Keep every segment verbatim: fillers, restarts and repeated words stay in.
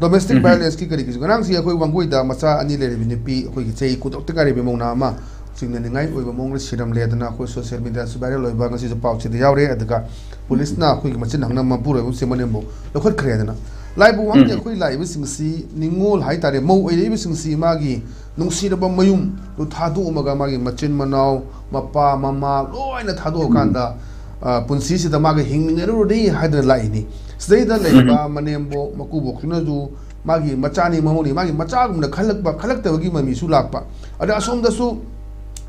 Domestic ꯚꯥꯏꯑꯣꯂꯦꯟꯁꯀꯤ ꯀꯔꯤꯒꯤꯁꯨ, ꯉꯔꯥꯡꯁꯤ ꯑꯩꯈꯣꯏ ꯋꯥꯡꯒꯣꯏꯗ ꯃꯆꯥ ꯑꯅꯤ ꯂꯩꯔꯕꯤ ꯅꯨꯄꯤ, ꯑꯩꯈꯣꯏꯒꯤ ꯆꯍꯤ ꯀꯨꯟꯇꯔꯨꯛꯇ ꯉꯥꯏꯔꯤꯕꯤ ꯃꯧ ꯅꯍꯥ ꯑꯃ ꯆꯤꯡꯅꯅꯤꯡꯉꯥꯏ ꯑꯣꯏꯕ ꯃꯑꯣꯡꯗ ꯁꯤꯔꯝꯂꯦ ꯑꯗꯨꯅ ꯑꯩꯈꯣꯏ ꯁꯣꯁꯤꯌꯦꯜ ꯃꯤꯗꯤꯌꯥꯁꯨ ꯚꯥꯏꯔꯦꯜ ꯑꯣꯏꯕ ꯉꯁꯤꯁꯨ ꯄꯥꯎꯆꯦꯗ ꯌꯥꯎꯔꯦ꯫ ꯑꯗꯨꯒ ꯄꯨꯂꯤꯁꯅ ꯑꯩꯈꯣꯏꯒꯤ ꯃꯆꯤꯟ ꯍꯪꯅ ꯃꯄꯨꯔꯣꯏꯕꯁꯦ ꯃꯅꯦꯝꯕꯨ ꯂꯧꯈꯠꯈ꯭ꯔꯦ꯫ ꯑꯗꯨꯅ ꯂꯥꯏꯕꯨ ꯋꯥꯡꯗꯦ ꯑꯩꯈꯣꯏ ꯂꯥꯛꯏꯕꯁꯤꯡꯁꯤ ꯅꯤꯡꯉꯣꯜ ꯍꯥꯏꯇꯥꯔꯦ, ꯃꯧ ꯑꯣꯏꯔꯛꯏꯕꯁꯤꯡꯁꯤ ꯃꯥꯒꯤ ꯅꯨꯡꯁꯤꯔꯕ ꯃꯌꯨꯝꯗꯨ ꯊꯥꯗꯣꯛꯑꯝꯃꯒ ꯃꯥꯒꯤ ꯃꯆꯤꯟ ꯃꯅꯥꯎ, ꯃꯄꯥ ꯃꯃꯥ ꯂꯣꯏꯅ ꯊꯥꯗꯣꯛꯑꯀꯥꯟꯗ, ꯑ, ꯄꯨꯟꯁꯤꯁꯤꯗ ꯃꯥꯒ ꯍꯤꯡꯃꯤꯟꯅꯔꯨꯔꯅꯤ ꯍꯥꯏꯗꯅ ꯂꯥꯛꯏꯅꯤ꯫ ꯁꯤꯗꯩꯗ ꯂꯩꯔꯤꯕ ꯃꯅꯦꯝꯕꯣꯛ ꯃꯀꯨꯕꯣꯛꯁꯤꯅꯁꯨ ꯃꯥꯒꯤ ꯃꯆꯥꯅꯤ ꯃꯃꯧꯅꯤ, ꯃꯥꯒꯤ ꯃꯆꯥꯒꯨꯝꯅ ꯈꯜꯂꯛꯄ, ꯈꯜꯂꯛꯇꯕꯒꯤ ꯃꯃꯤꯁꯨ ꯂꯥꯛꯄ꯫ ꯑꯗ ꯑꯁꯣꯝꯗꯁꯨ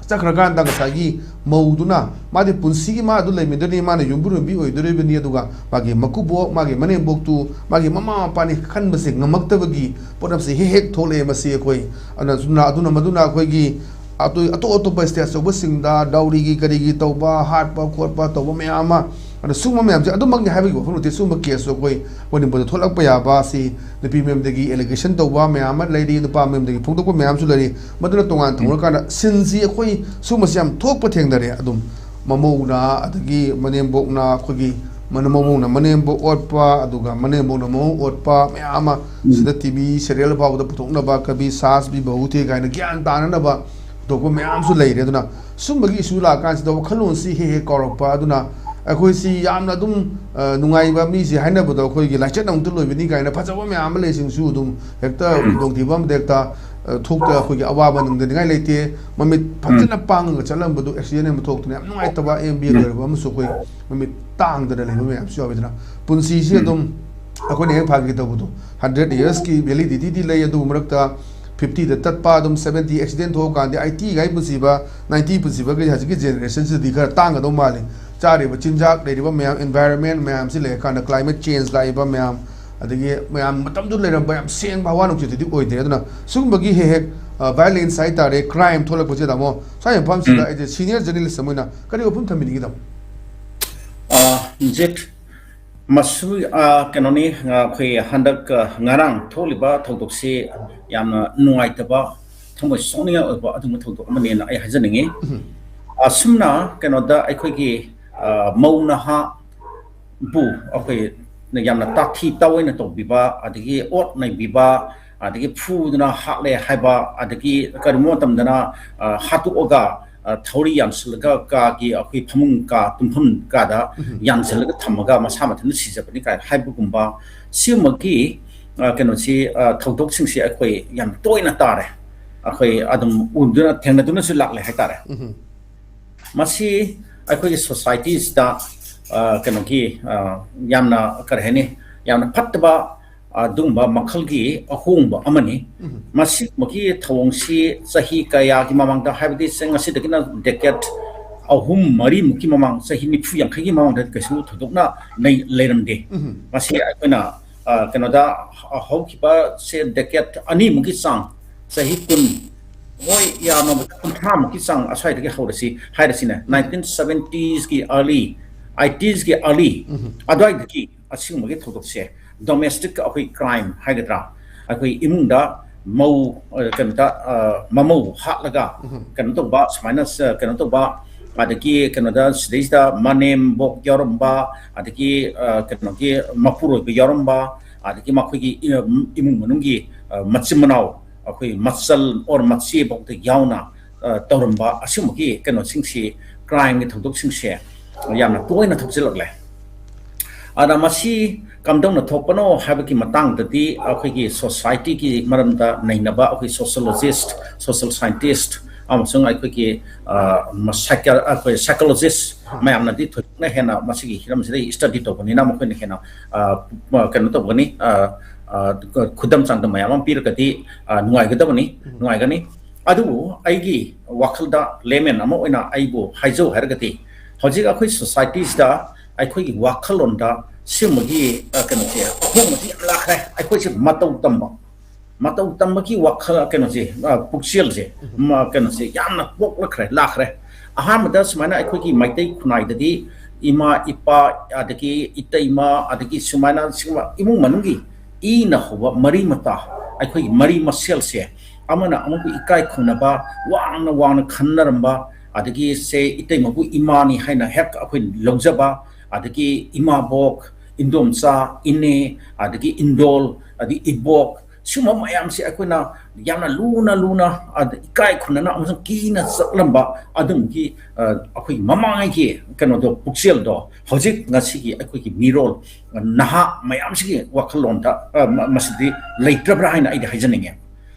ꯆꯠꯈ꯭ꯔꯀꯥꯟꯗ ꯉꯁꯥꯏꯒꯤ ꯃꯧꯗꯨꯅ ꯃꯥꯗꯤ ꯄꯨꯟꯁꯤꯒꯤ ꯃꯥ ꯑꯗꯨ ꯂꯩꯃꯤꯟꯅꯗꯣꯏꯅꯤ, ꯃꯥꯅ ꯌꯨꯝꯕꯨꯔꯦꯝꯕꯤ ꯑꯣꯏꯗꯣꯔꯤꯕꯅꯤ, ꯑꯗꯨꯒ ꯃꯥꯒꯤ ꯃꯀꯨꯕꯣꯛ, ꯃꯥꯒꯤ ꯃꯅꯦꯝꯕꯣꯛꯇꯨ ꯃꯥꯒꯤ ꯃꯃꯥ ꯃꯄꯥꯅꯤ ꯈꯟꯕꯁꯦ ꯉꯝꯃꯛꯇꯕꯒꯤ ꯄꯣꯠ ꯑꯃꯁꯦ ꯍꯦꯛ ꯍꯦꯛ ꯊꯣꯛꯂꯛꯑꯦ꯫ ꯃꯁꯤ ꯑꯩꯈꯣꯏ ꯑꯗꯨꯅ, ꯑꯗꯨꯅ, ꯑꯗꯨꯅ ꯃꯗꯨꯅ ꯑꯩꯈꯣꯏꯒꯤ ꯑꯇꯣ-, ꯑꯇꯣꯞ ꯑꯇꯣꯞꯄ ꯁ꯭ꯇꯦꯠ ꯑꯆꯧꯕꯁꯤꯡꯗ ꯗꯥꯎꯔꯤꯒꯤ ꯀꯔꯤꯒꯤ ꯇꯧꯕ, ꯍꯥꯠꯄ ꯈꯣꯠꯄ ꯇꯧꯕ ꯃꯌꯥꯝ ꯑꯃ, ꯑꯗ ꯁꯤꯒꯨꯝꯕ ꯃꯌꯥꯝꯁꯦ ꯑꯗꯨꯃꯛꯅꯤ ꯍꯥꯏꯕꯒꯤ ꯋꯥꯐꯝ ꯅꯠꯇꯦ꯫ ꯁꯤꯒꯨꯝꯕ ꯀꯦꯁꯁꯨ ꯑꯩꯈꯣꯏ ꯃꯅꯤꯄꯨꯔꯗ ꯊꯣꯛꯂꯛꯄ ꯌꯥꯕ ꯑꯁꯤ ꯅꯨꯄꯤ ꯃꯌꯨꯝꯗꯒꯤ ꯑꯦꯂꯤꯒꯦꯁꯟ ꯇꯧꯕ ꯃꯌꯥꯝ ꯑꯃ ꯂꯩꯔꯤ, ꯅꯨꯄꯥ ꯃꯌꯨꯝꯗꯒꯤ ꯐꯣꯡꯗꯣꯛꯄ ꯃꯌꯥꯝꯁꯨ ꯂꯩꯔꯤ꯫ ꯃꯗꯨꯅ ꯇꯣꯉꯥꯟ ꯊꯝꯈ꯭ꯔꯀꯥꯟꯗ ꯁꯤꯟꯁꯤ ꯑꯩꯈꯣꯏ ꯁꯤꯒꯨꯝꯕꯁꯤ ꯌꯥꯝ ꯊꯣꯛꯄ ꯊꯦꯡꯅꯔꯦ꯫ ꯑꯗꯨꯝ ꯃꯃꯧꯅ, ꯑꯗꯒꯤ ꯃꯅꯦꯝꯕꯣꯛꯅ, ꯑꯩꯈꯣꯏꯒꯤ ꯃꯅ-, ꯃꯃꯧꯅ ꯃꯅꯦꯝꯕꯣꯛ ꯑꯣꯠꯄ, ꯑꯗꯨꯒ ꯃꯅꯦꯝꯕꯣꯛꯅ ꯃꯃꯧ ꯑꯣꯠꯄ ꯃꯌꯥꯝ ꯑꯃ ꯁꯤꯗ ꯇꯤ ꯚꯤ ꯁꯦꯔꯤꯌꯦꯜ ꯐꯥꯎꯕꯗ ꯄꯨꯊꯣꯛꯅꯕ, "ꯀꯕꯤ ꯁꯥꯁ ꯚꯤ ꯕꯍꯨ ꯊꯦ" ꯀꯥꯏꯅ ꯒ꯭ꯌꯥꯟ ꯇꯥꯅꯅꯕ ꯄꯨꯊꯣꯛꯄ ꯃꯌꯥꯝꯁꯨ ꯂꯩꯔꯦ꯫ ꯑꯗꯨꯅ ꯁꯨꯝꯕꯒꯤ ꯏꯁꯨ ꯂꯥꯛꯀꯥꯟꯁꯤꯗ ꯋꯥꯈꯜꯂꯣꯟꯁꯤ ꯍꯦꯛ ꯍꯦꯛ ꯀꯥꯎꯔꯛꯄ꯫ ꯑꯗꯨꯅ ꯑꯩꯈꯣꯏꯁꯤ ꯌꯥꯝꯅ ꯑꯗꯨꯝ, ꯑ, ꯅꯨꯡꯉꯥꯏꯕ ꯃꯤꯁꯤ ꯍꯥꯏꯅꯕꯗꯣ ꯑꯩꯈꯣꯏꯒꯤ ꯂꯥꯏꯆꯠ ꯑꯃꯨꯛꯇ ꯂꯣꯏꯕꯅꯤ ꯀꯥꯏꯅ ꯐꯖꯕ ꯃꯌꯥꯝ ꯑꯃ ꯂꯩꯁꯤꯡꯁꯨ ꯑꯗꯨꯝ ꯍꯦꯛꯇ ꯈꯨꯗꯣꯡꯊꯤꯕ ꯑꯃꯗ ꯍꯦꯛꯇ, ꯑ, ꯊꯣꯛꯇ ꯑꯩꯈꯣꯏꯒꯤ ꯑꯋꯥꯕ ꯅꯪꯗꯅꯤꯡꯉꯥꯏ ꯂꯩꯇꯦ꯫ ꯃꯃꯤꯠ ꯐꯖꯅ ꯄꯥꯡꯉꯒ ꯆꯠꯂꯝꯕꯗꯨ ꯑꯦꯛꯁꯤꯗꯦꯟ ꯑꯃ ꯊꯣꯛꯇꯅ ꯌꯥꯝ ꯅꯨꯡꯉꯥꯏꯇꯕ ꯑꯦꯝ ꯕꯤ ꯑꯦ ꯂꯣꯏꯔꯕ ꯑꯃꯁꯨ ꯑꯩꯈꯣꯏ ꯃꯃꯤꯠ ꯇꯥꯡꯗꯅ ꯂꯩꯕ ꯃꯌꯥꯝꯁꯨ ꯌꯥꯎꯋꯤꯗꯅ꯫ ꯄꯨꯟꯁꯤꯁꯤ ꯑꯗꯨꯝ ꯑꯩꯈꯣꯏꯅ ꯍꯦꯛ ꯐꯥꯒꯤ ꯇꯧꯕꯗꯣ, ꯍꯟꯗ꯭ꯔꯦꯠ ꯏꯌꯔꯁꯀꯤ ꯚꯦꯂꯤꯗꯤꯇꯤꯗꯤ ꯂꯩ, ꯑꯗꯨꯕꯨ ꯃꯔꯛꯇ ꯐꯤꯐꯇꯤꯗ ꯇꯠꯄ, ꯑꯗꯨꯝ ꯁꯚꯦꯟꯇꯤ ꯑꯦꯛꯁꯤꯗꯦꯟ ꯊꯣꯛꯑꯀꯥꯟꯗ ꯑꯥꯏꯇꯤꯒꯥꯏ ꯄꯨꯟꯁꯤꯕ, ꯅꯥꯏꯟꯇꯤ ꯄꯨꯟꯁꯤꯕꯒꯤ ꯍꯧꯖꯤꯛꯀꯤ ꯖꯦꯅꯦꯔꯦꯁꯟꯁꯤꯗꯗꯤ ꯈꯔ ꯇꯥꯡꯒꯗꯧ ꯃꯥꯜꯂꯤ꯫ ꯆꯥꯔꯤꯕ ꯆꯤꯟꯖꯥꯛ, ꯂꯩꯔꯤꯕ ꯃꯌꯥꯝ, ꯏꯟꯚꯥꯏꯔꯣꯟꯃꯦꯟ ꯃꯌꯥꯝꯁꯤ ꯂꯩꯔꯀꯥꯟꯗ, ꯀ꯭ꯂꯥꯏꯃꯦꯠ ꯆꯦꯟꯖ ꯂꯥꯛꯏꯕ ꯃꯌꯥꯝ, ꯑꯗꯒꯤ ꯃꯌꯥꯝ ꯃꯇꯝꯗꯨ ꯂꯩꯔꯝꯕ ꯌꯥꯝ ꯁꯦꯡꯕ ꯍꯋꯥ ꯅꯨꯡꯁꯤꯠꯇꯨꯗꯤ ꯑꯣꯏꯗ꯭ꯔꯦ꯫ ꯑꯗꯨꯅ ꯁꯤꯒꯨꯝꯕꯒꯤ ꯍꯦꯛ ꯍꯦꯛ, ꯑ, ꯚꯥꯏꯑꯣꯂꯦꯟꯁ ꯍꯥꯏꯇꯥꯔꯦ, ꯀ꯭ꯔꯥꯏꯝ ꯊꯣꯛꯂꯛꯄꯁꯦ, ꯇꯥꯃꯣ, ꯁ꯭ꯋꯥꯏ ꯃꯐꯝꯁꯤꯗ ꯑꯩꯁꯦ ꯁꯤꯅꯤꯌꯔ ꯖꯔꯅꯦꯂꯤꯁ ꯑꯃ ꯑꯣꯏꯅ ꯀꯔꯤ ꯋꯥꯐꯝ ꯊꯝꯕꯤꯅꯤꯡꯉꯤ, ꯇꯥꯃꯣ? ꯑ, ꯖꯤꯠ, ꯃꯁꯤ, ꯑ, ꯀꯩꯅꯣꯅꯤ, ꯑ, ꯑꯩꯈꯣꯏ ꯍꯟꯗꯛ, ꯑ, ꯉꯔꯥꯡ ꯊꯣꯛꯂꯤꯕ ꯊꯧꯗꯣꯛꯁꯤ ꯌꯥꯝꯅ ꯅꯨꯡꯉꯥꯏꯇꯕ, ꯊꯃꯣꯏ ꯁꯣꯛꯅꯤꯡꯉꯥꯏ ꯑꯣꯏꯕ ꯑꯗꯨꯒꯨꯝꯕ ꯊꯧꯗꯣꯛ ꯑꯃꯅꯦꯅ ꯑꯩ ꯍꯥꯏꯖꯅꯤꯡꯉꯤ꯫ ꯑꯁꯨꯝꯅ ꯀꯩꯅꯣꯗ ꯑꯩꯈꯣꯏꯒꯤ, ꯑ, ꯃꯧ ꯅꯍꯥꯕꯨ ꯑꯩꯈꯣꯏ ꯌꯥꯝꯅ ꯇꯥꯊꯤ ꯇꯥꯑꯣꯏꯅ ꯇꯧꯕꯤꯕ, ꯑꯗꯒꯤ ꯑꯣꯠ ꯅꯩꯕꯤꯕ, ꯑꯗꯒꯤ ꯐꯨꯗꯅ ꯍꯥꯠꯂꯦ ꯍꯥꯏꯕ, ꯑꯗꯒꯤ ꯀꯔꯤꯒꯨꯝꯕ ꯃꯇꯝꯗꯅ, ꯑ, ꯍꯥꯠꯇꯣꯛꯑꯒ, ꯑ, ꯊꯧꯔꯤ ꯌꯥꯟꯁꯤꯜꯂꯒ ꯀꯥꯒꯤ ꯑꯩꯈꯣꯏ ꯐꯃꯨꯡ ꯀꯥ, ꯇꯨꯝꯐꯝ ꯀꯥꯗ ꯎꯝ꯫ ꯌꯥꯟꯁꯤꯜꯂꯒ ꯊꯝꯃꯒ ꯃꯁꯥ ꯃꯊꯟꯇ ꯁꯤꯖꯕꯅꯤ ꯀꯥꯏꯅ ꯍꯥꯏꯕꯒꯨꯝꯕ, ꯁꯤꯒꯨꯝꯕꯒꯤ, ꯑ, ꯀꯩꯅꯣꯁꯤ, ꯑ, ꯊꯧꯗꯣꯛꯁꯤꯡꯁꯤ ꯑꯩꯈꯣꯏ ꯌꯥꯝ ꯇꯣꯏꯅ ꯇꯥꯔꯦ꯫ ꯑꯩꯈꯣꯏ ꯑꯗꯨꯝ ꯎꯗꯨꯅ, ꯊꯦꯡꯅꯗꯨꯅꯁꯨ ꯂꯥꯛꯂꯦ ꯍꯥꯏꯇꯥꯔꯦ꯫ ꯎꯝ꯫ ꯃꯁꯤ ꯑꯩꯈꯣꯏꯒꯤ ꯁꯣꯁꯥꯏꯇꯤꯁꯤꯗ, ꯑ, ꯀꯩꯅꯣꯒꯤ, ꯑ, ꯌꯥꯝꯅ, ꯀꯔꯤ ꯍꯥꯏꯅꯤ, ꯌꯥꯝꯅ ꯐꯠꯇꯕ ꯑꯗꯨꯒꯨꯝꯕ ꯃꯈꯜꯒꯤ ꯑꯍꯣꯡꯕ ꯑꯃꯅꯤ꯫ ꯎꯝ꯫ ꯃꯁꯤꯒꯨꯝꯕꯒꯤ ꯊꯧꯑꯣꯡꯁꯤ ꯆꯍꯤ ꯀꯌꯥꯒꯤ ꯃꯃꯥꯡꯗ, ꯍꯥꯏꯕꯗꯤ ꯆꯍꯤ ꯉꯁꯤꯗꯒꯤꯅ ꯗꯦꯀꯦꯠ ꯑꯍꯨꯝ ꯃꯔꯤꯃꯨꯛꯀꯤ ꯃꯃꯥꯡ, ꯆꯍꯤ ꯅꯤꯐꯨ ꯌꯥꯡꯈꯩꯒꯤ ꯃꯃꯥꯡꯗ ꯀꯩꯁꯨ ꯊꯣꯏꯗꯣꯛꯅ ꯂꯩ-, ꯂꯩꯔꯝꯗꯦ꯫ ꯎꯝ꯫ ꯃꯁꯤ ꯑꯩꯈꯣꯏꯅ, ꯑ, ꯀꯩꯅꯣꯗ ꯍꯧꯈꯤꯕ ꯁꯦ ꯗꯦꯀꯦꯠ ꯑꯅꯤꯃꯨꯛꯀꯤ ꯆꯥꯡ, ꯆꯍꯤ ꯀꯨꯟ, ꯃꯣꯏ ꯌꯥꯝꯃꯕꯗ ꯀꯨꯟꯊ꯭ꯔꯥꯃꯨꯛꯀꯤ ꯆꯥꯡ ꯑꯁ꯭ꯋꯥꯏꯗꯒꯤ ꯍꯧꯔꯁꯤ ꯍꯥꯏꯔꯁꯤꯅꯦ, ꯎꯝ꯫ ꯅꯥꯏꯟꯇꯤꯟ ꯁꯕꯦꯟꯇꯤꯁꯀꯤ ꯑꯥꯔꯂꯤ, ꯑꯥꯏꯇꯤꯁꯀꯤ ꯑꯥꯔꯂꯤ ꯎꯝ꯫ ꯑꯗꯨꯋꯥꯏꯗꯒꯤ ꯑꯁꯤꯒꯨꯝꯕꯒꯤ ꯊꯧꯗꯣꯛꯁꯦ, ꯗꯣꯃꯦꯁꯇꯤꯛ ꯑꯩꯈꯣꯏ ꯀ꯭ꯔꯥꯏꯝ ꯍꯥꯏꯒꯗ꯭ꯔꯥ, ꯑꯩꯈꯣꯏ ꯏꯃꯨꯡꯗ ꯃꯧ, ꯑ, ꯀꯩꯅꯣꯗ, ꯑ, ꯃꯃꯧ ꯍꯥꯠꯂꯒ ꯎꯝ꯫ ꯀꯩꯅꯣ ꯇꯧꯕ, ꯁꯨꯃꯥꯏꯅ ꯁ-, ꯀꯩꯅꯣ ꯇꯧꯕ, ꯑꯗꯒꯤ ꯀꯩꯅꯣꯗ ꯁꯤꯗꯩꯁꯤꯗ ꯃꯅꯦꯝꯕꯣꯛ ꯌꯥꯎꯔꯝꯕ, ꯑꯗꯒꯤ, ꯑ, ꯀꯩꯅꯣꯒꯤ ꯃꯄꯨꯔꯣꯏꯕ ꯌꯥꯎꯔꯝꯕ, ꯑꯗꯒꯤ ꯃꯈꯣꯏꯒꯤ ꯏ-, ꯏꯃꯨꯡ ꯃꯅꯨꯡꯒꯤ, ꯑ, ꯃꯆꯤꯟ ꯃꯅꯥꯎ, ꯑꯩꯈꯣꯏ ꯃꯆꯜ ꯑꯣꯔ ꯃꯆꯦꯐꯥꯎꯗ ꯌꯥꯎꯅ, ꯑ, ꯇꯧꯔꯝꯕ ꯑꯁꯤꯒꯨꯝꯕꯒꯤ ꯀꯩꯅꯣꯁꯤꯡꯁꯤ, ꯀ꯭ꯔꯥꯏꯝꯒꯤ ꯊꯧꯗꯣꯛꯁꯤꯡꯁꯦ ꯌꯥꯝꯅ ꯇꯣꯏꯅ ꯊꯣꯛꯆꯤꯜꯂꯛꯂꯦ꯫ ꯑꯗ ꯃꯁꯤ ꯀꯝꯗꯧꯅ ꯊꯣꯛꯄꯅꯣ ꯍꯥꯏꯕꯒꯤ ꯃꯇꯥꯡꯗꯗꯤ ꯑꯩꯈꯣꯏꯒꯤ ꯁꯣꯁꯥꯏꯇꯤꯒꯤ ꯃꯔꯝꯗ ꯅꯩꯅꯕ ꯑꯩꯈꯣꯏ ꯁꯣꯁꯤꯌꯣꯂꯣꯖꯤꯁ, ꯁꯣꯁꯤꯌꯦꯜ ꯁꯥꯏꯟꯇꯤꯁ ꯑꯃꯁꯨꯡ ꯑꯩꯈꯣꯏꯒꯤ, ꯑ, ꯃ-, ꯁꯥꯏꯀ-, ꯑꯩꯈꯣꯏ ꯁꯥꯏꯀꯣꯂꯣꯖꯤꯁ ꯃꯌꯥꯝꯅꯗꯤ ꯊꯣꯏꯗꯣꯛꯅ ꯍꯦꯟꯅ ꯃꯁꯤꯒꯤ ꯍꯤꯔꯝꯁꯤꯗ ꯁ꯭ꯇꯗꯤ ꯇꯧꯕꯅꯤꯅ ꯃꯈꯣꯏꯅ ꯍꯦꯟꯅ, ꯑ, ꯀꯩꯅꯣ ꯇꯧꯒꯅꯤ, ꯑ, ꯑ, ꯈꯨꯗꯝ ꯆꯥꯡꯗꯝ ꯃꯌꯥꯝ ꯑꯃ ꯄꯤꯔꯒꯗꯤ, ꯑ, ꯅꯨꯡꯉꯥꯏꯒꯗꯕꯅꯤ, ꯎꯝ꯫ ꯅꯨꯡꯉꯥꯏꯒꯅꯤ꯫ ꯑꯗꯨꯕꯨ ꯑꯩꯒꯤ ꯋꯥꯈꯜꯗ ꯂꯦꯃꯦꯟ ꯑꯃ ꯑꯣꯏꯅ ꯑꯩꯕꯨ ꯍꯥꯏꯖꯧ ꯍꯥꯏꯔꯒꯗꯤ, ꯍꯧꯖꯤꯛ ꯑꯩꯈꯣꯏ ꯁꯣꯁꯥꯏꯇꯤꯁꯤꯗ, ꯑꯩꯈꯣꯏꯒꯤ ꯋꯥꯈꯜꯂꯣꯟꯗ ꯁꯤꯒꯨꯝꯕꯒꯤ, ꯑ, ꯀꯩꯅꯣꯁꯦ, ꯑꯍꯣꯡꯕꯁꯤ ꯌꯥꯝ ꯂꯥꯛꯈ꯭ꯔꯦ꯫ ꯑꯩꯈꯣꯏꯁꯦ ꯃꯇꯧ ꯇꯝꯕ, ꯃꯇꯧ ꯇꯝꯕꯒꯤ ꯋꯥꯈꯜ, ꯀꯩꯅꯣꯁꯦ, ꯑ, ꯄꯨꯛꯆꯦꯜꯁꯦ, ꯎꯝ꯫ ꯃ-, ꯀꯩꯅꯣꯁꯦ ꯌꯥꯝꯅ ꯄꯣꯛꯂꯛꯈ꯭ꯔꯦ, ꯂꯥꯛꯈ꯭ꯔꯦ꯫ ꯑꯍꯥꯟꯕꯗ ꯁꯨꯃꯥꯏꯅ ꯑꯩꯈꯣꯏꯒꯤ ꯃꯩꯇꯩ ꯈꯨꯟꯅꯥꯏꯗꯗꯤ ꯏꯃꯥ, ꯏꯄꯥ, ꯑꯗꯒꯤ ꯏꯇꯩꯃ, ꯑꯗꯒꯤ ꯁꯨꯃꯥꯏꯅ ꯁꯤꯒꯨꯝꯕ ꯏꯃꯨꯡ ꯃꯅꯨꯡꯒꯤ ꯏꯅ ꯍꯧꯕ ꯃꯔꯤ ꯃꯇꯥ, ꯑꯩꯈꯣꯏꯒꯤ ꯃꯔꯤ ꯃꯁꯦꯜꯁꯦ ꯑꯃꯅ ꯑꯃꯕꯨ ꯏꯀꯥꯏ ꯈꯨꯝꯅꯕ, ꯋꯥꯡꯅ ꯋꯥꯡꯅ ꯈꯟꯅꯔꯝꯕ, ꯑꯗꯒꯤ ꯁꯦ ꯏꯇꯩꯃꯕꯨ ꯏꯃꯥꯅꯤ ꯍꯥꯏꯅ ꯍꯦꯛ ꯑꯩꯈꯣꯏ ꯂꯧꯖꯕ, ꯑꯗꯒꯤ ꯏꯃꯥꯕꯣꯛ, ꯏꯟꯗꯣꯝꯆꯥ, ꯏꯅꯦ, ꯑꯗꯒꯤ ꯏꯟꯗꯣꯜ, ꯑꯗꯒꯤ ꯏꯕꯣꯛ, ꯁꯤꯒꯨꯝꯕ ꯃꯌꯥꯝꯁꯤ ꯑꯩꯈꯣꯏꯅ ꯌꯥꯝꯅ ꯂꯨꯅ ꯂꯨꯅ, ꯑꯗ ꯏꯀꯥꯏ ꯈꯨꯝꯅꯅ ꯑꯃꯁꯨꯡ ꯀꯤꯅ ꯆꯠꯂꯝꯕ ꯑꯗꯨꯝꯒꯤ, ꯑ, ꯑꯩꯈꯣꯏꯒꯤ ꯃꯃꯥꯡꯉꯩꯒꯤ ꯀꯩꯅꯣꯗꯣ, ꯄꯨꯛꯆꯦꯜꯗꯣ ꯍꯧꯖꯤꯛ ꯉꯁꯤꯒꯤ ꯑꯩꯈꯣꯏꯒꯤ ꯃꯤꯔꯣꯜ, ꯑ, ꯅꯍꯥ ꯃꯌꯥꯝꯁꯤꯒꯤ ꯋꯥꯈꯜꯂꯣꯟꯗ, ꯑ, ꯃ-, ꯃꯁꯤꯗꯤ ꯂꯩꯇ꯭ꯔꯕ꯭ꯔꯥ ꯍꯥꯏꯅ ꯑꯩꯗꯤ ꯍꯥꯏꯖꯅꯤꯡꯉꯦ꯫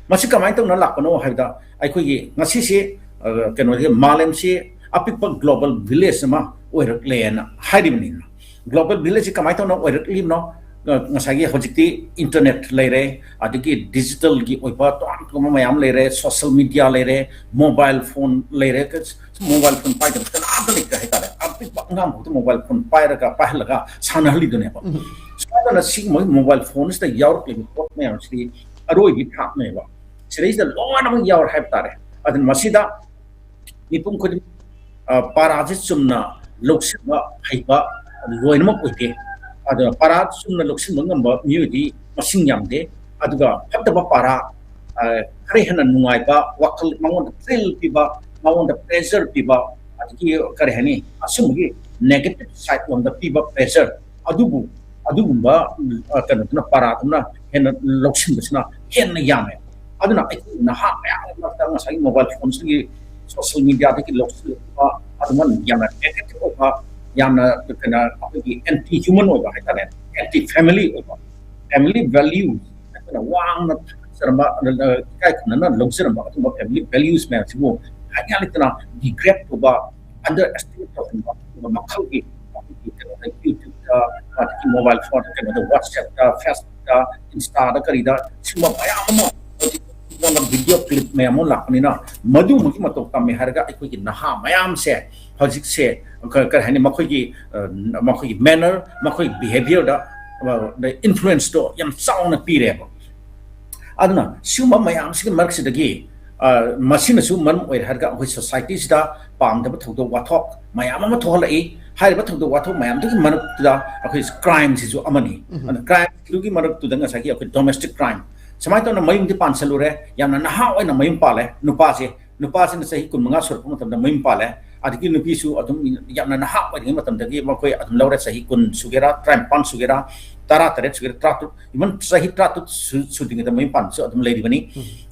ꯃꯁꯤ ꯀꯃꯥꯏꯅ ꯇꯧꯅ ꯂꯥꯛꯄꯅꯣ ꯍꯥꯏꯕꯗ, ꯑꯩꯈꯣꯏꯒꯤ ꯉꯁꯤꯁꯤ, ꯑ, ꯀꯩꯅꯣꯁꯦ, ꯃꯥꯂꯦꯝꯁꯤ ꯑꯄꯤꯛꯄ global village ꯑꯃ ꯑꯣꯏꯔꯛꯂꯦꯅ ꯍꯥꯏꯔꯤꯕꯅꯤꯅ, global village ꯁꯤ ꯀꯃꯥꯏꯅ ꯇꯧꯅ ꯑꯣꯏꯔꯛꯂꯤꯕꯅꯣ? ꯑ, ꯉꯁꯥꯏꯒꯤ ꯍꯧꯖꯤꯛꯇꯤ internet ꯂꯩꯔꯦ, ꯑꯗꯒꯤ digital ꯒꯤ ꯑꯣꯏꯕ ꯇꯣꯉꯥꯟ ꯇꯣꯉꯥꯟꯕ ꯃꯌꯥꯝ ꯂꯩꯔꯦ, social media ꯂꯩꯔꯦ, mobile phone ꯂꯩꯔꯦ꯫ Mobile phone ꯄꯥꯏꯗꯕ ꯀꯅꯥꯝꯇ ꯂꯩꯇ꯭ꯔꯦ ꯍꯥꯏꯇꯥꯔꯦ꯫ ꯑꯄꯤꯛꯄ ꯑꯉꯥꯡ ꯐꯥꯎꯗ mobile phone ꯄꯥꯏꯔꯒ, ꯄꯥꯏꯍꯜꯂꯒ ꯁꯥꯟꯅꯍꯜꯂꯤꯗꯨꯅꯦꯕ꯫ ꯎꯝ꯫ ꯁꯨꯃꯥꯏꯅ ꯁꯤꯒꯨꯝꯕ mobile phone ꯁꯤꯗ ꯌꯥꯎꯔꯛꯂꯤꯕ ꯄꯣꯠ ꯃꯌꯥꯝꯁꯤꯗꯤ ꯑꯔꯣꯏꯕꯤ ꯊꯥꯛꯅꯦꯕ꯫ ꯁꯤꯗꯩꯁꯤꯗ ꯂꯣꯏꯅꯃꯛ ꯌꯥꯎꯔꯦ ꯍꯥꯏꯕ ꯇꯥꯔꯦ꯫ ꯑꯗꯨꯅ ꯃꯁꯤꯗ ꯃꯤꯄꯨꯝ ꯈꯨꯗꯤꯡ, ꯑ, ꯄꯥꯔꯥꯁꯤ ꯆꯨꯝꯅ ꯂꯧꯁꯤꯟꯕ ꯍꯩꯕ ꯂꯣꯏꯅꯃꯛ ꯑꯣꯏꯗꯦ꯫ ꯑꯗꯨꯅ ꯄꯥꯔꯥ ꯆꯨꯝꯅ ꯂꯧꯁꯤꯟꯕ ꯉꯝꯕ ꯃꯤꯑꯣꯏꯗꯤ ꯃꯁꯤꯡ ꯌꯥꯝꯗꯦ꯫ ꯑꯗꯨꯒ ꯐꯠꯇꯕ ꯄꯥꯔꯥ, ꯑ, ꯈꯔ ꯍꯦꯟꯅ ꯅꯨꯡꯉꯥꯏꯕ, ꯋꯥꯈꯜ ꯃꯉꯣꯟꯗ thrill ꯄꯤꯕ, ꯃꯉꯣꯟꯗ pleasure ꯄꯤꯕ, ꯑꯗꯒꯤ ꯀꯔꯤ ꯍꯥꯏꯅꯤ, ꯑꯁꯨꯝꯕꯒꯤ negative side ꯂꯣꯝꯗ ꯄꯤꯕ pleasure, ꯑꯗꯨꯕꯨ ꯑꯗꯨꯒꯨꯝꯕ, ꯎꯝ, ꯑ, ꯀꯩꯅꯣꯗꯨꯅ, ꯄꯥꯔꯥꯗꯨꯅ ꯍꯦꯟꯅ ꯂꯧꯁꯤꯟꯕꯁꯤꯅ ꯍꯦꯟꯅ ꯌꯥꯝꯃꯦ꯫ ꯑꯗꯨꯅ ꯑꯩꯈꯣꯏ ꯅꯍꯥ ꯃꯌꯥꯝ ꯃꯔꯛꯇ ꯉꯁꯥꯏꯒꯤ mobile phone ꯁꯤꯒꯤ social media ꯗꯒꯤ ꯂꯧꯁꯤꯜꯂꯛꯄ ꯑꯗꯨꯃ ꯌꯥꯝꯅ negative ꯑꯣꯏꯕ, ꯌꯥꯝꯅ ꯀꯩꯅꯣ, ꯑꯩꯈꯣꯏꯒꯤ anti human ꯑꯣꯏꯕ ꯍꯥꯏꯇꯥꯔꯦ, anti family ꯑꯣꯏꯕ, family value ꯑꯩꯈꯣꯏꯅ ꯋꯥꯡꯅ ꯊꯥꯖꯔꯝꯕ, ꯑ, ꯏꯀꯥꯏ ꯈꯨꯝꯅꯅ ꯂꯧꯖꯔꯝꯕ ꯑꯗꯨꯒꯨꯝꯕ family values ꯃꯌꯥꯝꯁꯤꯕꯨ ꯍꯥꯏꯅ ꯂꯩꯇꯅ degrade ꯇꯧꯕ, underestimate ꯇꯧꯍꯟꯕ ꯑꯗꯨꯒꯨꯝꯕ ꯃꯈꯜꯒꯤ ꯑꯩꯈꯣꯏꯒꯤ ꯀꯩꯅꯣꯗ YouTube ꯇ, ꯑꯗꯒꯤ mobile phone ꯀꯩꯅꯣꯗ WhatsApp ꯇ, Facebook ꯇ, Insta ꯗ ꯀꯔꯤꯗ ꯁꯤꯒꯨꯝꯕ ꯃꯌꯥꯝ ꯑꯃ ꯍꯧꯖꯤꯛ video clip ꯃꯌꯥꯝ ꯑꯃ ꯂꯥꯛꯄꯅꯤꯅ ꯃꯗꯨꯃꯒꯤ ꯃꯇꯧ ꯇꯝꯃꯦ ꯍꯥꯏꯔꯒ ꯑꯩꯈꯣꯏꯒꯤ ꯅꯍꯥ ꯃꯌꯥꯝꯁꯦ ꯍꯧꯖꯤꯛꯁꯦ ꯀ-, ꯀꯔꯤ ꯍꯥꯏꯅꯤ, ꯃꯈꯣꯏꯒꯤ, ꯑ, ꯃꯈꯣꯏꯒꯤ manner, ꯃꯈꯣꯏꯒꯤ behaviour ꯗ, ꯑ, influence ꯇꯣ ꯌꯥꯝ ꯆꯥꯎꯅ ꯄꯤꯔꯦꯕ꯫ ꯑꯗꯨꯅ ꯁꯤꯒꯨꯝꯕ ꯃꯌꯥꯝꯁꯤꯒꯤ ꯃꯔꯛꯁꯤꯗꯒꯤ, ꯑ, ꯃꯁꯤꯅꯁꯨ ꯃꯔꯝ ꯑꯣꯏꯔꯦ ꯍꯥꯏꯔꯒ ꯑꯩꯈꯣꯏ society ꯁꯤꯗ ꯄꯥꯝꯗꯕ ꯊꯧꯗꯣꯛ ꯋꯥꯊꯣꯛ ꯃꯌꯥꯝ ꯑꯃ ꯊꯣꯛꯍꯜꯂꯛꯏ꯫ ꯍꯥꯏꯔꯤꯕ ꯊꯧꯗꯣꯛ ꯋꯥꯊꯣꯛ ꯃꯌꯥꯝꯗꯨꯒꯤ ꯃꯔꯛꯇꯨꯗ ꯑꯩꯈꯣꯏ crime ꯁꯤꯁꯨ ꯑꯃꯅꯤ꯫ ꯎꯝ꯫ ꯑꯗꯨꯅ crime ꯗꯨꯒꯤ ꯃꯔꯛꯇꯨꯗ ꯉꯁꯥꯏꯒꯤ ꯑꯩꯈꯣꯏ domestic crime꯫ ꯁꯨꯃꯥꯏꯅ ꯇꯧꯅ ꯃꯌꯨꯝꯗꯤ ꯄꯥꯟꯁꯜꯂꯨꯔꯦ, ꯌꯥꯝꯅ ꯅꯍꯥ ꯑꯣꯏꯅ ꯃꯌꯨꯝ ꯄꯥꯜꯂꯦ ꯅꯨꯄꯥꯁꯦ꯫ ꯅꯨꯄꯥꯁꯤꯅ ꯆꯍꯤ ꯀꯨꯟꯃꯉꯥ ꯁꯨꯔꯛꯄ ꯃꯇꯝꯗ ꯃꯌꯨꯝ ꯄꯥꯜꯂꯦ꯫ ꯑꯗꯒꯤ ꯅꯨꯄꯤꯁꯨ ꯑꯗꯨꯝ ꯌꯥꯝꯅ ꯅꯍꯥ ꯑꯣꯏꯔꯤꯉꯩ ꯃꯇꯝꯗꯒꯤ ꯃꯈꯣꯏ ꯑꯗꯨꯝ ꯂꯧꯔꯦ, ꯆꯍꯤ ꯀꯨꯟ ꯁꯨꯒꯦꯔꯥ, ꯇꯔꯥꯅꯤꯄꯥꯟ ꯁꯨꯒꯦꯔꯥ, ꯇꯔꯥ ꯇꯔꯦꯠ ꯁꯨꯒꯦꯔꯥ, ꯇꯔꯥ ꯇꯔꯨꯛ, even ꯆꯍꯤ ꯇꯔꯥ ꯇꯔꯨꯛ ꯁꯨ-, ꯁꯨꯗ꯭ꯔꯤꯉꯩꯗ ꯃꯌꯨꯝ ꯄꯥꯟꯕꯁꯨ ꯑꯗꯨꯝ ꯂꯩꯔꯤꯕꯅꯤ꯫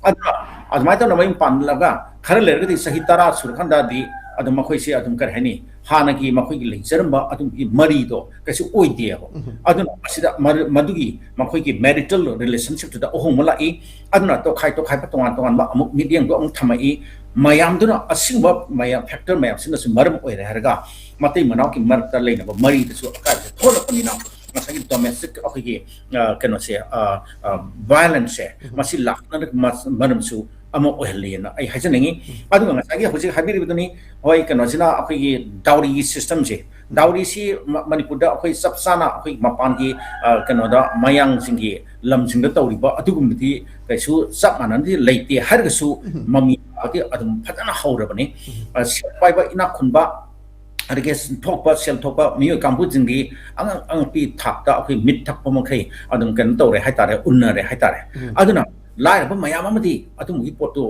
ꯑꯗꯨꯅ ꯑꯗꯨꯃꯥꯏꯅ ꯇꯧꯅ ꯃꯌꯨꯝ ꯄꯥꯟꯂꯒ ꯈꯔ ꯂꯩꯔꯒꯗꯤ ꯆꯍꯤ ꯇꯔꯥ ꯁꯨꯔꯀꯥꯟꯗꯗꯤ ꯑꯗꯨꯝ ꯃꯈꯣꯏꯁꯦ ꯑꯗꯨꯝ ꯀꯔꯤ ꯍꯥꯏꯅꯤ, ꯍꯥꯟꯅꯒꯤ ꯃꯈꯣꯏꯒꯤ ꯂꯩꯖꯔꯝꯕ ꯑꯗꯨꯒꯤ ꯃꯔꯤꯗꯣ ꯀꯩꯁꯨ ꯑꯣꯏꯗꯦꯕ꯫ ꯑꯗꯨꯅ ꯃꯁꯤꯗ ꯃꯔ-, ꯃꯗꯨꯒꯤ ꯃꯈꯣꯏꯒꯤ marital relationship ꯇꯨꯗ ꯑꯍꯣꯡꯕ ꯂꯥꯛꯏ꯫ ꯑꯗꯨꯅ ꯇꯣꯈꯥꯏ ꯇꯣꯈꯥꯏꯕ ꯇꯣꯉꯥꯟ ꯇꯣꯉꯥꯟꯕ ꯑꯃꯨꯛ ꯃꯤꯠꯌꯦꯡꯗꯣ ꯑꯃꯨꯛ ꯊꯝꯃꯛꯏ꯫ ꯃꯌꯥꯝꯗꯨꯅ ꯑꯁꯤꯒꯨꯝꯕ ꯃꯌꯥꯝ factor ꯃꯌꯥꯝꯁꯤꯅꯁꯨ ꯃꯔꯝ ꯑꯣꯏꯔꯦ ꯍꯥꯏꯔꯒ ꯃꯇꯩ ꯃꯅꯥꯎꯒꯤ ꯃꯔꯛꯇ ꯂꯩꯅꯕ ꯃꯔꯤꯗꯁꯨ ꯑꯀꯥꯏꯕꯁꯦ ꯊꯣꯛꯂꯛꯄꯅꯤꯅ ꯉꯁꯥꯏꯒꯤ domestic ꯑꯩꯈꯣꯏꯒꯤ, ꯑ, ꯀꯩꯅꯣꯁꯦ, ꯑ, ꯑ, violence ꯁꯦ ꯃꯁꯤ ꯂꯥꯛꯅ ꯃꯔꯝꯁꯨ ꯑꯃ ꯑꯣꯏꯍꯜꯂꯤꯅ ꯑꯩ ꯍꯥꯏꯖꯅꯤꯡꯉꯤ꯫ ꯑꯗꯨꯒ ꯉꯁꯥꯏꯒꯤ ꯍꯧꯖꯤꯛ ꯍꯥꯏꯕꯤꯔꯤꯕꯗꯨꯅꯤ, ꯍꯣꯏ, ꯀꯩꯅꯣꯁꯤꯅ ꯑꯩꯈꯣꯏꯒꯤ dowry ꯒꯤ system ꯁꯦ, dowry ꯁꯤ ꯃ-, ꯃꯅꯤꯄꯨꯔꯗ ꯑꯩꯈꯣꯏ ꯆꯞ ꯆꯥꯅ ꯑꯩꯈꯣꯏ ꯃꯄꯥꯟꯒꯤ, ꯑ, ꯀꯩꯅꯣꯗ ꯃꯌꯥꯡꯁꯤꯡꯒꯤ ꯂꯝꯁꯤꯡꯗ ꯇꯧꯔꯤꯕ ꯑꯗꯨꯒꯨꯝꯕꯗꯤ ꯀꯩꯁꯨ ꯆꯞ ꯃꯥꯟꯅꯗꯤ ꯂꯩꯇꯦ ꯍꯥꯏꯔꯒꯁꯨ ꯃꯃꯤ ꯇꯥꯕꯗꯤ ꯑꯗꯨꯝ ꯐꯖꯅ ꯍꯧꯔꯕꯅꯤ꯫ ꯑ, ꯁꯦꯜ ꯄꯥꯏꯕ ꯏꯅꯥꯛ ꯈꯨꯟꯕ ꯑꯗꯒꯤ ꯊꯣꯛꯄ, ꯁꯦꯜ ꯊꯣꯛꯄ ꯃꯤꯑꯣꯏ ꯀꯥꯡꯕꯨꯁꯤꯡꯗꯤ ꯑꯉꯛ ꯑꯉꯛꯄꯤ ꯊꯥꯛꯇ ꯑꯩꯈꯣꯏ ꯃꯤꯠ ꯊꯛꯄ ꯃꯈꯩ ꯑꯗꯨꯝ ꯀꯩꯅꯣ ꯇꯧꯔꯦ ꯍꯥꯏꯇꯥꯔꯦ, ꯎꯟꯅꯔꯦ ꯍꯥꯏꯇꯥꯔꯦ꯫ ꯑꯗꯨꯅ ꯂꯥꯏꯔꯕ ꯃꯌꯥꯝ ꯑꯃꯗꯤ ꯑꯗꯨꯝꯕꯒꯤ ꯄꯣꯠꯇꯨ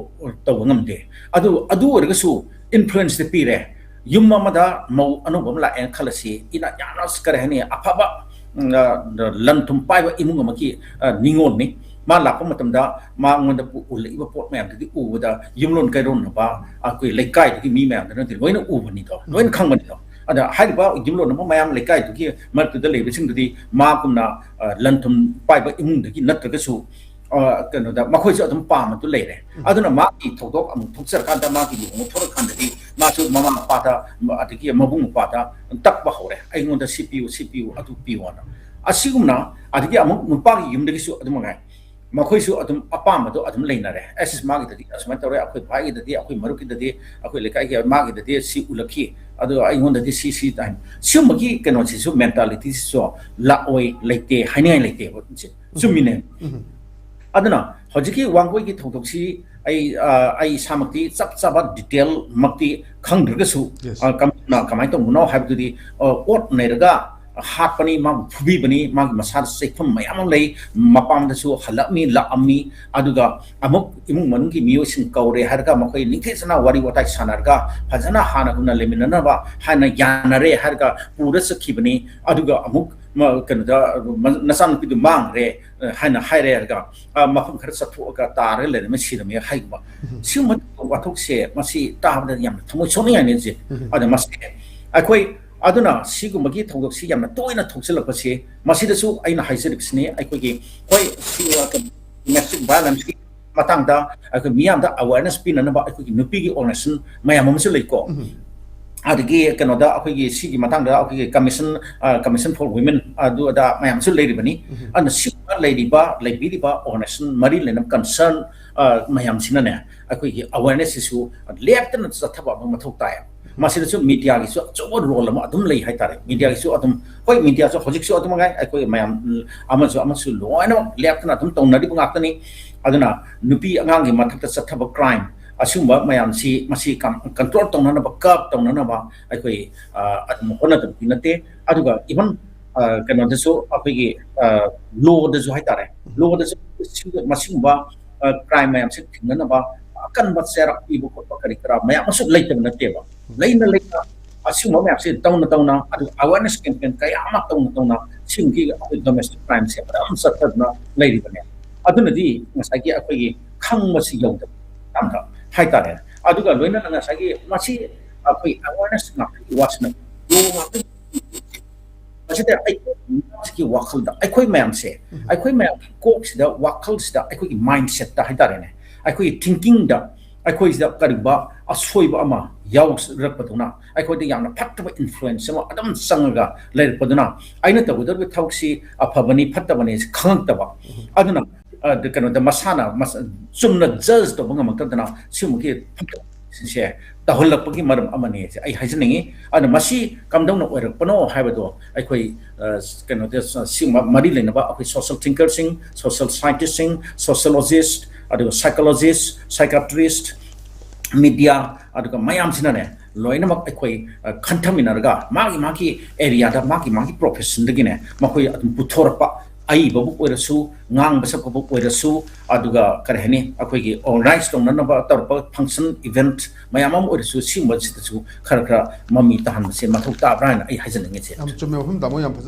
ꯇꯧꯕ ꯉꯝꯗꯦ꯫ ꯑꯗꯨ, ꯑꯗꯨ ꯑꯣꯏꯔꯒꯁꯨ influence ꯇꯤ ꯄꯤꯔꯦ꯫ ꯌꯨꯝ ꯑꯃꯗ ꯃꯧ ꯑꯅꯧꯕ ꯑꯃ ꯂꯥꯛꯑꯦꯅ ꯈꯜꯂꯁꯤ, ꯏꯅꯥꯛ ꯌꯥꯝꯅ, ꯀꯔꯤ ꯍꯥꯏꯅꯤ, ꯑꯐꯕ, ꯎꯝ, ꯑ, ꯂꯟ ꯊꯨꯝ ꯄꯥꯏꯕ ꯏꯃꯨꯡ ꯑꯃꯒꯤ, ꯑ, ꯅꯤꯉꯣꯜꯅꯤ꯫ ꯃꯥ ꯂꯥꯛꯄ ꯃꯇꯝꯗ ꯃꯉꯣꯟꯗ ꯄꯨ-, ꯎꯠꯂꯛꯏꯕ ꯄꯣꯠ ꯃꯌꯥꯝꯗꯨꯗꯤ ꯎꯕꯗ ꯌꯨꯝꯂꯣꯟ ꯀꯩꯔꯣꯟꯅꯕ ꯑꯩꯈꯣꯏ ꯂꯩꯀꯥꯏꯗꯨꯒꯤ ꯃꯤ ꯃꯌꯥꯝꯗꯨꯅꯗꯤ ꯂꯣꯏꯅ ꯎꯕꯅꯤꯗꯣ, ꯂꯣꯏꯅ ꯈꯪꯕꯅꯤꯗꯣ꯫ ꯑꯗ ꯍꯥꯏꯔꯤꯕ ꯌꯨꯝꯂꯣꯟꯅꯕ ꯃꯌꯥꯝ ꯂꯩꯀꯥꯏꯗꯨꯒꯤ ꯃꯔꯛꯇꯨꯗ ꯂꯩꯕꯁꯤꯡꯗꯨꯗꯤ ꯃꯥꯒꯨꯝꯅ, ꯑ, ꯂꯟ ꯊꯨꯝ ꯄꯥꯏꯕ ꯏꯃꯨꯡꯗꯒꯤ ꯅꯠꯇ꯭ꯔꯒꯁꯨ, ꯑ, ꯀꯩꯅꯣꯗ ꯃꯈꯣꯏꯁꯨ ꯑꯗꯨꯝ ꯄꯥꯝꯃꯗꯨ ꯂꯩꯔꯦ꯫ ꯑꯗꯨꯅ ꯃꯥꯒꯤ ꯊꯧꯗꯣꯛ ꯑꯃꯨꯛ ꯊꯣꯛꯆꯔꯀꯥꯟꯗ, ꯃꯥꯒꯤ ꯂꯨꯍꯣꯡꯕ ꯊꯣꯛꯂꯀꯥꯟꯗꯗꯤ ꯃꯥꯁꯨ ꯃꯃꯥ ꯃꯄꯥꯗ, ꯃ-, ꯑꯗꯒꯤ ꯃꯕꯨꯡ ꯃꯧꯄ꯭ꯋꯥꯗ ꯇꯛꯄ ꯍꯧꯔꯦ, "ꯑꯩꯉꯣꯟꯗ ꯁꯤ ꯄꯤꯌꯨ, ꯁꯤ ꯄꯤꯌꯨ, ꯑꯗꯨ ꯄꯤꯌꯨ" ꯍꯥꯏꯅ꯫ ꯑꯁꯤꯒꯨꯝꯅ, ꯑꯗꯒꯤ ꯑꯃꯨꯛ ꯅꯨꯄꯥꯒꯤ ꯌꯨꯝꯗꯒꯤꯁꯨ ꯑꯗꯨ ꯃꯉꯥꯏ, ꯃꯈꯣꯏꯁꯨ ꯑꯗꯨꯝ ꯑꯄꯥꯝꯕꯗꯣ ꯑꯗꯨꯝ ꯂꯩꯅꯔꯦ꯫ "ꯑꯁ, ꯃꯥꯒꯤꯗꯗꯤ ꯑꯁꯨꯃꯥꯏꯅ ꯇꯧꯔꯦ, ꯑꯩꯈꯣꯏ ꯚꯥꯏꯒꯤꯗꯗꯤ, ꯑꯩꯈꯣꯏ ꯃꯔꯨꯞꯀꯤꯗꯗꯤ, ꯑꯩꯈꯣꯏ ꯂꯩꯀꯥꯏꯒꯤ ꯃꯥꯒꯤꯗꯗꯤ ꯁꯤ ꯎꯠꯂꯛꯈꯤ, ꯑꯗꯣ ꯑꯩꯉꯣꯟꯗꯗꯤ ꯁꯤ, ꯁꯤ" ꯇꯥꯏ꯫ ꯁꯤꯒꯨꯝꯕꯒꯤ ꯀꯩꯅꯣꯁꯤꯁꯨ, mentality ꯁꯤꯁꯨ ꯂꯥꯛꯑꯣꯏ, ꯂꯩꯇꯦ ꯍꯥꯏꯅꯤꯡꯉꯥꯏ ꯂꯩꯇꯦꯕ꯫ ꯁꯤ ꯆꯨꯝꯃꯤꯅꯦ꯫ ꯑꯗꯨꯅ ꯍꯧꯖꯤꯛꯀꯤ ꯋꯥꯡꯒꯣꯏꯒꯤ ꯊꯧꯗꯣꯛꯁꯤ ꯑꯩ, ꯑ, ꯑꯩ ꯏꯁꯥꯃꯛꯇꯤ ꯆꯞ ꯆꯥꯕ detail ꯃꯛꯇꯤ ꯈꯪꯗ꯭ꯔꯒꯁꯨ, Yes. ꯑ, ꯀꯝ-, ꯀꯃꯥꯏꯅ ꯇꯧꯕꯅꯣ ꯍꯥꯏꯕꯗꯨꯗꯤ, ꯑ, ꯑꯣꯠ ꯅꯩꯔꯒ ꯍꯥꯠꯄꯅꯤ, ꯃꯥꯕꯨ ꯐꯨꯕꯤꯕꯅꯤ, ꯃꯥꯒꯤ ꯃꯁꯥꯗ ꯆꯩꯐꯝ ꯃꯌꯥꯝ ꯑꯃ ꯂꯩ, ꯃꯄꯥꯝꯗꯁꯨ ꯍꯜꯂꯛꯑꯝꯃꯤ, ꯂꯥꯛꯑꯝꯃꯤ, ꯑꯗꯨꯒ ꯑꯃꯨꯛ ꯏꯃꯨꯡ ꯃꯅꯨꯡꯒꯤ ꯃꯤꯑꯣꯏꯁꯤꯡ ꯀꯧꯔꯦ ꯍꯥꯏꯔꯒ ꯃꯈꯣꯏ ꯅꯤꯡꯊꯤꯖꯅ ꯋꯥꯔꯤ ꯋꯥꯇꯥꯏ ꯁꯥꯟꯅꯔꯒ ꯐꯖꯅ ꯍꯥꯟꯅꯒꯨꯝꯅ ꯂꯩꯃꯤꯟꯅꯅꯕ ꯍꯥꯏꯅ ꯌꯥꯅꯔꯦ ꯍꯥꯏꯔꯒ ꯄꯨꯔ ꯆꯠꯈꯤꯕꯅꯤ, ꯑꯗꯨꯒ ꯑꯃꯨꯛ ꯃ-, ꯀꯩꯅꯣꯗ, ꯃ-, ꯅꯆꯥꯅꯨꯄꯤꯗꯨ ꯃꯥꯡꯈ꯭ꯔꯦ, ꯑ, ꯍꯥꯏꯅ ꯍꯥꯏꯔꯦ ꯍꯥꯏꯔꯒ, ꯑ, ꯃꯐꯝ ꯈꯔ ꯆꯠꯊꯣꯛꯑꯒ ꯇꯥꯔꯒ ꯂꯩꯔꯝꯃꯦ, ꯁꯤꯔꯝꯃꯦ ꯍꯥꯏꯒꯨꯝꯕ꯫ ꯎꯝ꯫ ꯁꯤꯒꯨꯝꯕ ꯋꯥꯊꯣꯛꯁꯦ ꯃꯁꯤ ꯇꯥꯕꯗ ꯌꯥꯝꯅ ꯊꯃꯣꯏ ꯁꯣꯛꯅꯤꯡꯉꯥꯏꯅꯤ ꯍꯧꯖꯤꯛ꯫ ꯎꯝ꯫ ꯑꯗ ꯃꯁꯤ ꯑꯩꯈꯣꯏ ꯑꯗꯨꯅ ꯁꯤꯒꯨꯝꯕꯒꯤ ꯊꯧꯗꯣꯛꯁꯤ ꯌꯥꯝꯅ ꯇꯣꯏꯅ ꯊꯣꯛꯆꯤꯜꯂꯛꯄꯁꯤ, ꯃꯁꯤꯗꯁꯨ ꯑꯩꯅ ꯍꯥꯏꯖꯔꯤꯕꯁꯤꯅꯤ, ꯑꯩꯈꯣꯏꯒꯤ ꯍꯣꯏ, ꯁꯤ, ꯑ, domestic violence ꯀꯤ ꯃꯇꯥꯡꯗ ꯑꯩꯈꯣꯏ ꯃꯤꯌꯥꯝꯗ awareness ꯄꯤꯅꯅꯕ ꯑꯩꯈꯣꯏꯒꯤ ꯅꯨꯄꯤꯒꯤ organization ꯃꯌꯥꯝ ꯑꯃꯁꯨ ꯂꯩꯀꯣ꯫ ꯎꯝ꯫ ꯑꯗꯒꯤ ꯀꯩꯅꯣꯗ ꯑꯩꯈꯣꯏꯒꯤ ꯁꯤꯒꯤ ꯃꯇꯥꯡꯗ ꯑꯩꯈꯣꯏꯒꯤ commission, ꯑ, Commission for Women ꯑꯗꯨ ꯑꯗꯥ ꯃꯌꯥꯝꯁꯨ ꯂꯩꯔꯤꯕꯅꯤ꯫ ꯎꯝ꯫ ꯑꯗꯨꯅ ꯁꯤꯒꯨꯝꯕ ꯂꯩꯔꯤꯕ, ꯂꯩꯕꯤꯔꯤꯕ organization ꯃꯔꯤ ꯂꯩꯅꯕ concern, ꯑ, ꯃꯌꯥꯝꯁꯤꯅꯅꯦ, ꯑꯩꯈꯣꯏꯒꯤ awareness ꯁꯤꯁꯨ ꯂꯦꯞꯇꯅ ꯆꯠꯊꯕ ꯑꯃ ꯃꯊꯧ ꯇꯥꯏ꯫ ꯃꯁꯤꯗꯁꯨ media ꯒꯤꯁꯨ ꯑꯆꯧꯕ role ꯑꯃ ꯑꯗꯨꯝ ꯂꯩ ꯍꯥꯏꯇꯥꯔꯦ꯫ Media ꯒꯤꯁꯨ ꯑꯗꯨꯝ, ꯍꯣꯏ, media ꯁꯨ ꯍꯧꯖꯤꯛꯁꯨ ꯑꯗꯨꯝ ꯃꯉꯥꯏ, ꯑꯩꯈꯣꯏ ꯃꯌꯥꯝ ꯑꯃꯁꯨ ꯑꯃꯁꯨ ꯂꯣꯏꯅꯃꯛ ꯂꯦꯞꯇꯅ ꯑꯗꯨꯝ ꯇꯧꯅꯔꯤꯕ ꯉꯥꯛꯇꯅꯤ꯫ ꯑꯗꯨꯅ ꯅꯨꯄꯤ ꯑꯉꯥꯡꯒꯤ ꯃꯊꯛꯇ ꯆꯠꯊꯕ crime ꯑꯁꯤꯒꯨꯝꯕ ꯃꯌꯥꯝꯁꯤ, ꯃꯁꯤ ꯀꯝ-, control ꯇꯧꯅꯅꯕ, curb ꯇꯧꯅꯅꯕ ꯑꯩꯈꯣꯏ, ꯑ, ꯑꯗꯨꯝ ꯍꯣꯠꯅꯗꯕꯗꯤ ꯅꯠꯇꯦ꯫ ꯑꯗꯨꯒ even, ꯑ, ꯀꯩꯅꯣꯗꯁꯨ ꯑꯩꯈꯣꯏꯒꯤ, ꯑ, law ꯗꯁꯨ ꯍꯥꯏꯇꯥꯔꯦ, law ꯗꯁꯨ ꯁꯤ-, ꯃꯁꯤꯒꯨꯝꯕ, ꯑ, crime ꯃꯌꯥꯝꯁꯦ ꯊꯤꯡꯅꯅꯕ ꯑꯀꯟꯕ ꯆꯩꯔꯥꯛ ꯄꯤꯕ ꯈꯣꯠꯄ ꯀꯔꯤ ꯀꯔꯥ ꯃꯌꯥꯝ ꯑꯃꯁꯨ ꯂꯩꯇꯕ ꯅꯠꯇꯦꯕ꯫ ꯂꯩꯅ ꯂꯩꯅ ꯑꯁꯤꯒꯨꯝꯕ ꯃꯌꯥꯝꯁꯦ ꯇꯧꯅ ꯇꯧꯅ, ꯑꯗꯨꯒ awareness campaign ꯀꯌꯥ ꯑꯃ ꯇꯧꯅ ꯇꯧꯅ ꯁꯤꯒꯤ ꯑꯩꯈꯣꯏ domestic crime ꯁꯦ ꯑꯗꯨꯝ ꯆꯠꯊꯗꯨꯅ ꯂꯩꯔꯤꯕꯅꯦ꯫ ꯑꯗꯨꯅꯗꯤ ꯉꯁꯥꯏꯒꯤ ꯑꯩꯈꯣꯏꯒꯤ ꯈꯪꯕꯁꯤ ꯌꯧꯗꯕ ꯌꯥꯝꯅ ꯍꯥꯏꯇꯥꯔꯦ꯫ ꯑꯗꯨꯒ ꯂꯣꯏꯅꯅ ꯉꯁꯥꯏꯒꯤ ꯃꯁꯤ ꯑꯩꯈꯣꯏ awareness ꯉꯥꯛꯇꯒꯤ ꯋꯥꯁꯨ ꯅꯠꯇꯦ, law ꯉꯥꯛꯇꯒꯤ ꯃꯁꯤꯗ ꯑꯩꯈꯣꯏ ꯃꯤꯌꯥꯝꯁꯤꯒꯤ ꯋꯥꯈꯜꯗ, ꯑꯩꯈꯣꯏ ꯃꯌꯥꯝꯁꯦ, ꯎꯝ꯫ ꯑꯩꯈꯣꯏ ꯃꯌꯥꯝꯒꯤ ꯀꯣꯛꯁꯤꯗ, ꯋꯥꯈꯜꯁꯤꯗ, ꯑꯩꯈꯣꯏꯒꯤ mindset ꯇ ꯍꯥꯏꯇꯥꯔꯦꯅꯦ, ꯑꯩꯈꯣꯏꯒꯤ thinking ꯗ ꯑꯩꯈꯣꯏꯁꯤꯗ ꯀꯔꯤꯒꯨꯝꯕ ꯑꯁꯣꯏꯕ ꯑꯃ ꯌꯥꯎꯔꯛꯄꯗꯨꯅ, ꯑꯩꯈꯣꯏꯗ ꯌꯥꯝꯅ ꯐꯠꯇꯕ influence ꯑꯃ ꯑꯗꯨꯝ ꯆꯪꯉꯒ ꯂꯩꯔꯛꯄꯗꯨꯅ, ꯑꯩꯅ ꯇꯧꯒꯗꯧꯔꯤꯕ ꯊꯕꯛꯁꯤ ꯑꯐꯕꯅꯤ ꯐꯠꯇꯕꯅꯤ ꯈꯪꯉꯛꯇꯕ, ꯎꯝ꯫ ꯑꯗꯨꯅ, ꯑ, ꯀꯩꯅꯣꯗ ꯃꯁꯥꯅ ꯃꯁ-, ꯆꯨꯝꯅ judge ꯇꯧꯕ ꯉꯝꯃꯛꯇꯗꯅ ꯁꯤꯒꯨꯝꯕꯒꯤ ꯐꯠꯇꯕꯁꯤꯡꯁꯦ ꯇꯧꯍꯜꯂꯛꯄꯒꯤ ꯃꯔꯝ ꯑꯃꯅꯤ ꯍꯥꯏꯁꯦ ꯑꯩ ꯍꯥꯏꯖꯅꯤꯡꯉꯤ꯫ ꯑꯗꯨꯅ ꯃꯁꯤ ꯀꯝꯗꯧꯅ ꯑꯣꯏꯔꯛꯄꯅꯣ ꯍꯥꯏꯕꯗꯣ ꯑꯩꯈꯣꯏ, ꯑ, ꯀꯩꯅꯣꯗ, ꯁꯤꯒꯨꯝꯕ ꯃꯔꯤ ꯂꯩꯅꯕ ꯑꯩꯈꯣꯏ social thinker ꯁꯤꯡ, social scientist ꯁꯤꯡ, sociologist, ꯑꯗꯨꯒ psychologist, psychiatrist, media, ꯑꯗꯨꯒ ꯃꯌꯥꯝꯁꯤꯅꯅꯦ, ꯂꯣꯏꯅꯃꯛ ꯑꯩꯈꯣꯏ ꯑ, ꯈꯟꯊꯃꯤꯟꯅꯔꯒ ꯃꯥꯒꯤ ꯃꯥꯒꯤ ꯑꯦꯔꯤꯌꯥꯗ ꯃꯥꯒꯤ ꯃꯥꯒꯤ ꯄ꯭ꯔꯣꯐꯦꯁꯟꯗꯒꯤꯅꯦ ꯃꯈꯣꯏ ꯑꯗꯨꯝ ꯄꯨꯊꯣꯔꯛꯄ, ꯑꯏꯕꯕꯨ ꯑꯣꯏꯔꯁꯨ, ꯉꯥꯡꯕ ꯁꯛꯄꯕꯨ ꯑꯣꯏꯔꯁꯨ, ꯑꯗꯨꯒ ꯀꯔꯤ ꯍꯥꯏꯅꯤ, ꯑꯩꯈꯣꯏꯒꯤ ꯑꯣꯔꯒꯅꯥꯏꯖ ꯇꯧꯅꯅꯕ ꯇꯧꯔꯛꯄ ꯐꯪꯁꯟ ꯏꯚꯦꯟꯠ ꯃꯌꯥꯝ ꯑꯃ ꯑꯣꯏꯔꯁꯨ, ꯁꯤꯒꯨꯝꯕꯁꯤꯗꯁꯨ ꯈꯔ ꯈꯔ ꯃꯃꯤ ꯇꯥꯍꯟꯕꯁꯦ ꯃꯊꯧ ꯇꯥꯕ꯭ꯔꯥ ꯍꯥꯏꯅ ꯑꯩ ꯍꯥꯏꯖꯅꯤꯡꯉꯤꯁꯦ꯫ ꯌꯥꯝ ꯆꯨꯝꯃꯦ, ꯃꯐꯝ ꯇꯥꯃꯣ, ꯌꯥꯝ ꯐꯖ